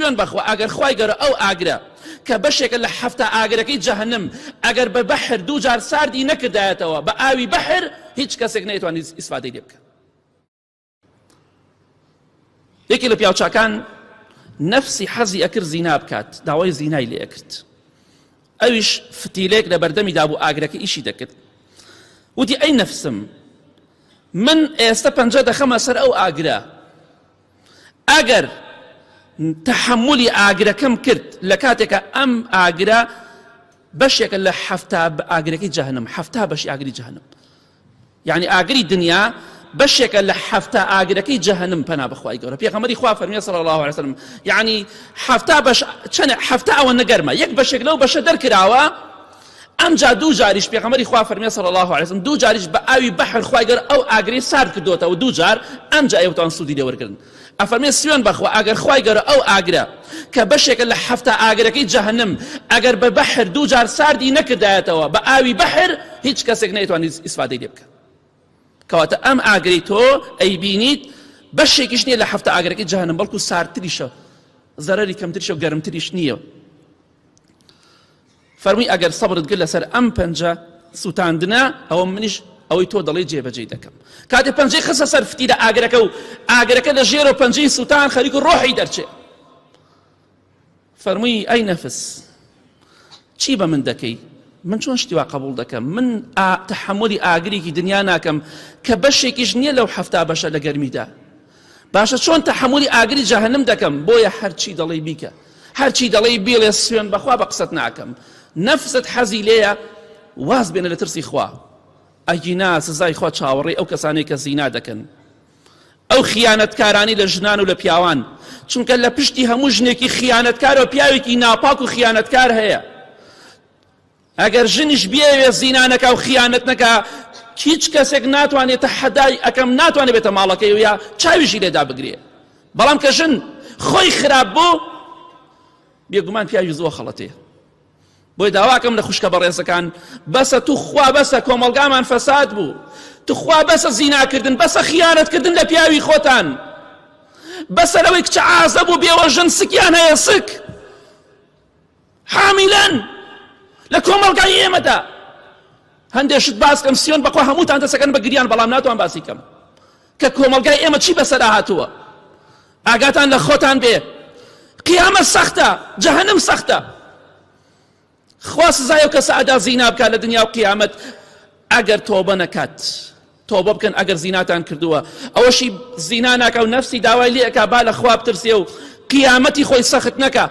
سوێن بەخوا ئەگەر خوای گەورە ئەو ئاگرە کە بەشێکە لە حەفتا ئاگرەکەی جەهەنم ئەگەر بە بەحر دوو جار ساردی نەکردایەتەوە بە ئاوی بەحر هیچ کەسێک نەیتوانی ئیسفادەی لێ بکە. یەکێ لە پیاوچاکان نەفسی حەزی ئەکرد زینا بکات، داوای زینای لێ ئەکرد. ئەویش فتیلێک لە بەردەمی دابوو ئاگرەکە ئیشی دەکرد. وتی ئەی نەفسم من ئێستا پەنجە دەخەمە سەر ئەو ئاگرە، ئەگەر تەحەمولی ئاگرەکەم کرد لە کاتێکە ئەم ئاگرە بەشێکە لە حەفتا ئاگرەکەی جەهەنم، حەفتا بەشی ئاگری جەهەنم، یعنی ئاگری دنیا بەشێکە لە حەفتا ئاگرەکەی جەهەنم، پەنا بەخوای گەورە. پێغەمبەری خوا فەرمیە صلی الله علیه وسلم یعنی حەفتا بەش چەند حەفتا ئەوە نەگەرمە، یەک بەشێک لەو بەشە دەرکراوە. ئەمجا دوو جاریش پێغەمبەری خوا فەرمیە صلی الله علیه وسلم دوو جاریش بە ئاوی بەحر خوای گەورە ئەو ئاگرەی سارد کردووەتەوە دوو جار، ئەمجا ئێوەتان سوودی لێ وەرگرن. ئەفەرمێ سوێن بەخوا ئەگەر خوای گەورە ئەو ئاگرە کە بەشێکە لە حەفتا ئاگرەکەی جەهەنم ئەگەر بە بەحر دوو جار ساردی نەکردایەتەوە بە ئاوی بەحر هیچ کەسێک نەیتوانی ئیسفادەی لێ بکە. کەواتە ئەم ئاگرەی تۆ ئەیبینیت بەشێکیش نییە لە حەفتا ئاگرەکەی جەهەنم، بەڵکو ساردتریشە، زەرەری کەمتریشە و گەرمتریش نییە. فەرمووی ئەگەر سەبرت گرت لەسەر ئەم پەنجە سوتاندنە ئەوە منیش ئەوەی تۆ دەڵێی جێبەجێی دەکەم. کاتێ پەنجەی خستە سەر فتیلە ئاگرەکە و ئاگرەکە لە ژێرەوە پەنجەی سوتان خەریک و ڕۆحی دەرچێ، فەرمووی ئەی نەفس چی بە من دەکەی؟ من چۆن شتی وا قبوڵ دەکەم؟ من تەحەمولی ئاگرێکی دنیا ناکەم کە بەشێکیش نییە لەو حەفتا بەشە لە گەرمیدا. باشە چۆن تەحەمولی ئاگری جەهەنم دەکەم؟ بۆیە هەرچی دەڵێی بیکە، هەرچی دەڵێی بیڵێ، سوێن بەخوا بە قسەت ناکەم. نەفست حەزی لێیە واز بێنە لە ترسی خوا، ئەگینا سزای خوا چاوەڕێی ئەو کەسانەی کە زینا دەکەن، ئەو خیانەتکارانی لە ژنان و لە پیاوان، چونکە لە پشتی هەموو ژنێکی خیانەتکارەوە پیاوێکی ناپاک و خیانەتکار هەیە. ئەگەر ژنیش بیەوێ زینا نەکا و خیانەت نەکا، هیچ کەسێک ناتوانێت تەحەدای ئەکەم ناتوانێت بێتە ماڵەکەی و یا چاویشی لێدا بگرێ. بەڵام کە ژن خۆی خراپ بوو، بێگومان پیاوی زووە خەڵەتێ. بۆی داواکەم لە خوشکە بەڕێزەکان، بەسە توخوا بەسە کۆمەڵگامان فەساد بوو، توخوا بەسە زیناکردن، بەسە خیانەتکردن لە پیاوی خۆتان، بەسە لەوەی کچە عازەب و بێوەژن سکیان هەیە، سک حامیلەن لە کۆمەڵگای ئێمەدا. هەندێک شت باس کەم سیۆن بەخوا هەمووتان دەسەکەن بە گریان، بەڵام ناتوان باسی کەم کە کۆمەڵگای ئێمە چی بەسەرا هاتووە. ئاگاتان لە خۆتان بێ، قیامەت سەختە، جەهەنم سەختە. خوا سزای ئەو کەسە ئەدا زینا بکات لە دنیا و قیامەت ئەگەر تۆبە نەکات. تۆبە بکەن ئەگەر زیناتان کردووە. ئەوەشی زینا ناکا و نەفسی داوای لێ ئەکا با لە خوا بترسێ و قیامەتی خۆی سەخت نەکا.